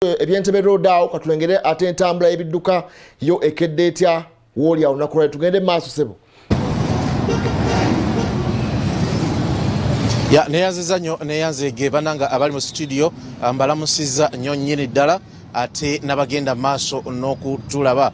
Ebyentebe Road awo katulengere ate entambula y'ebidduka yo ekedde etya wooli awo lunaku lwali tugende maaso sebo. Ya neyanziza nnyo neyanzeege bananga abali mu studio, mbalamusizza nnyo nnyini ddala ate nabagenda maaso n'okutulaba.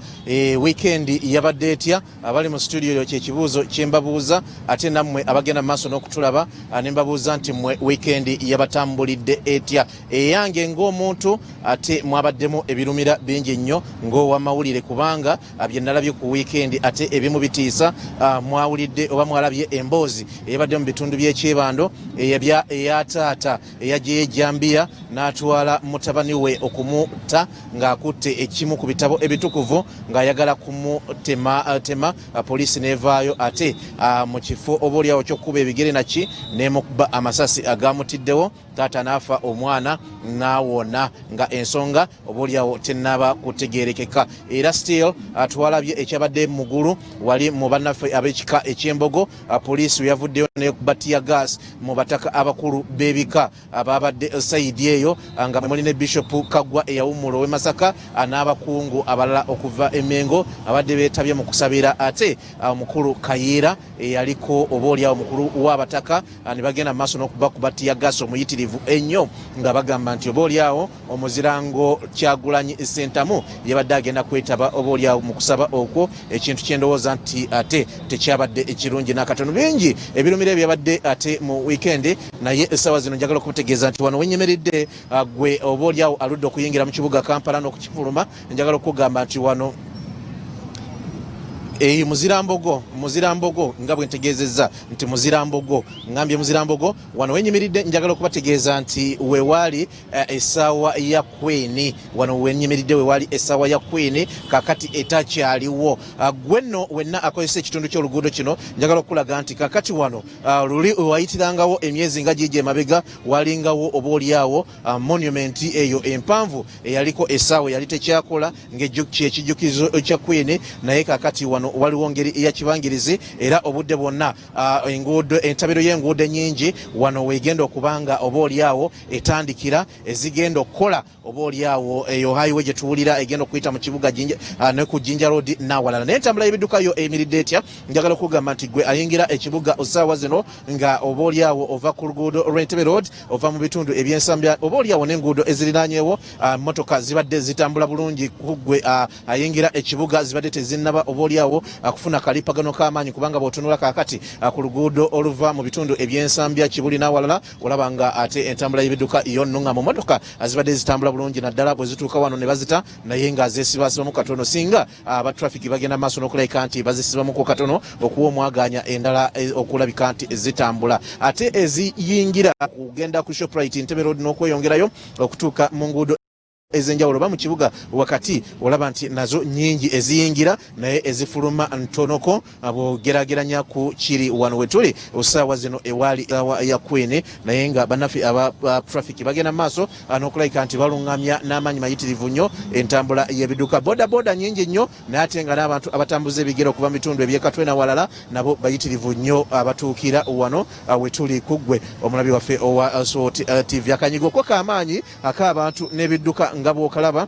Weekend yabadde etya abali mu studio? Kyekibuuzo kyembabuuza, ate nammwe abagenda maaso n'okutulaba ne mbabuuza nti mmwe weekend yabatambulidde etya? Eyange ng'omuntu ate mwabaddemu ebirumira bingi nnyo ng'owamawulire, kubanga bye nalabye ku weekend ate ebimu bitiisa. Mwawulidde oba mwalabye emboozi eyabadde mu bitundu by'ekyebando eya taata eyagyeyo ejjambiya n'atwala mutabani we okumutta ng'akutte ekimu ku bitabo ebitukuvu ng'ayagala kumutema tema. Poliisi n'evaayo ate mu kifo oba oliawo ky'okukuba ebigere naki n'emukuba amasasi agamutiddewo, taata n'afa, omwana n'awona, nga ensonga oba oliawo tennaba kutegeerekeka. Era still twalabye ekyabadde mugulu wali mu bannaffe ab'ekika eky'embogo. Poliisi weyavuddeyo nekuba tear gas mu bataka abakulu b'ebika ababadde side eyo, nga muli ne Bishop Kaggwa eyawummula ow'e Masaka n'abakungu abalala okuva emengo abadde beetabye mu kusabira ate omukulu Kayiira eyaliko oba oliawo mukulu w'abataka, ne bagenda mu maaso n'okubakuba tear gas omuyitirivu ennyo nga bagamba nti oba oliawo omuzirango Kyagulanyi Ssentamu yabadde agenda kwetaba oba oliawo mu kusaba okwo, ekintu kyendowooza nti ate tekyabadde ekirungi n'akatono. Bingi ebirumira ebyabadde ate mu weekend, naye essaawa zino njagala okutegeeza nti wano wenyimiridde, gwe oba oliawo aludde okuyingira mu kibuga Kampala n'okukifuluma, njagala okugamba nti wano eyo Muzirambogo, Muzirambogo, nga bwe ntegeezezza nti Muzirambogo, ngambye Muzirambogo. Wano wenyimiridde njagala okubategeeza nti wewaali essaawa ya Queen. Wano wenyimiridde wewaali essaawa ya Queen, kakati etakyaliwo. Gwe nno wenna akozesa ekitundu ky'oluguudo kino, njagala okulaga nti kakati wano luli wewayitirangawo emyezi nga giigi emabega walingawo oba oliawo monument eyo empanvu eyaliko essaawa eyali tekyakola ng'ekijjukizo kya Queen, naye kakati wano waliwo ngeri eyakibangirizi era obudde bwonna enguudo, entabiro y'enguudo ennyingi wano wegenda okubanga oba oliawo etandikira ezigenda okukola oba oliawo eyo highway gye tuwulira egenda okuyita mu kibuga Jinja, ne ku Jinja Road n'awalala. Naye entambula y'ebidduka yo eyimiridde etya? Njagala okugamba nti gwe ayingira ekibuga osaawa zino nga oba oliawo ova ku luguudo lw'Entebe Road, ova mu bitundu ebyensambya oba oliawo n'enguudo ezirinaanyewo, motoka zibadde zitambula bulungi. Ku gwe ayingira ekibuga zibadde tezinnaba oba oliawo kufuna kalipagano k'amaanyi, kubanga bw'otunula kaakati ku luguudo oluva mu bitundu ebyensambya, Kibuli n'awalala, olaba nga ate entambula y'ebidduka yo nnuŋŋamu. Motoka zibadde zitambula bulungi, naddala bwe zituuka wano ne bazita, naye nga zeesibaasibamu katono. Singa aba traffic bagenda maaso n'okulabika nti bazisibamuko katono okuwa omwaganya endala okulabika nti zitambula, ate eziyingira kugenda ku Shoprite, Ntebe Road n'okweyongerayo okutuuka mu nguudo ez'enjawulo oba mu kibuga wakati, olaba nti nazo nyingi eziyingira naye ezifuluma ntonoko bw'ogeraageranya ku kiri wano wetuli osaawa zino ewaali saawa ya Queen. Naye nga bannaffe aba traffic bagenda mu maaso n'okulabika nti baluŋŋamya n'amaanyi mayitirivu nnyo entambula y'ebidduka. Boda boda nyingi nnyo, naye ate nga n'abantu abatambuza ebigere okuva mu bitundu ebyekatwe nawalala nabo bayitirivu nnyo abatuukira wano wetuli. Ku ggwe omulabi waffe owa Salt TV, akanyigo ko k'amaanyi ak'abantu n'ebidduka nga bw'okalaba.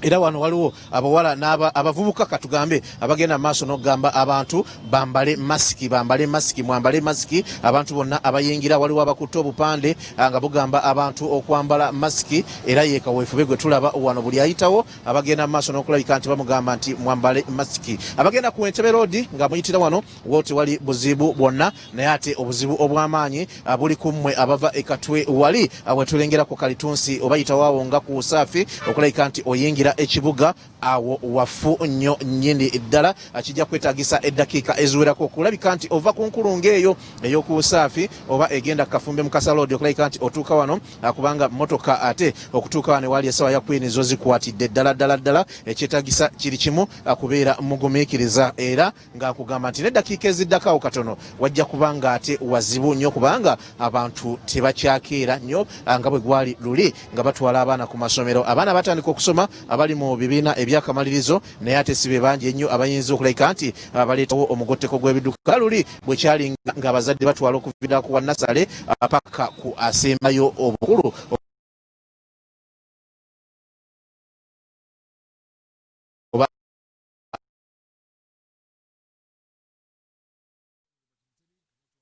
Era wano waliwo abawala abavubuka katugambe abagenda maaso n'okugamba abantu bambale masiki, bambale masiki, mwambale masiki. Abantu bonna abayingira, waliwo abakutte obupande nga bugamba abantu okwambala masiki, era ye kaweefube gwe tulaba wano. Buli ayitawo abagenda maaso n'okulabika nti bamugamba nti mwambale masiki. Abagenda ku Entebe Road nga muyitira wano wo tewali buzibu bwonna, naye ate obuzibu obw'amaanyi buli ku mmwe abava ekatwe wali wetulengera ku kalitunsi oba yitawaawo nga ku Saafi okulabika nti oyingira ekibuga, awo wafu nnyo nnyini ddala. Kijja kwetaagisa eddakiika eziwerako okulabika nti ova ku nkulungo eyo ey'oku Saafi oba egenda Kafumbe Mukasa Road okulabika nti otuuka wano, kubanga motoka ate okutuuka wano ewali essaawa ya Queen zo zikwatidde ddala ddala ddala. Ekyetaagisa kiri kimu, kubeera mugumiikiriza, era nga nkugamba nti n'eddakiika eziddako awo katono wajja kuba nga ate wazibu nnyo, kubanga abantu tebakyakeera nnyo nga bwe gwali luli nga batwala abaana ku masomero. Abaana batandika okusoma abali mu bibiina ebyakamalirizo, naye ate si be bangi ennyo abayinza okulabika nti baleetawo omugotteko gw'ebidduka luli bwe kyali ng'abazadde batwala okuviira ku wannasale paka ku asembayo obukulu.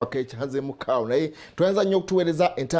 Kekyanzeemukaawo, naye toyanza nnyo okutuweereza.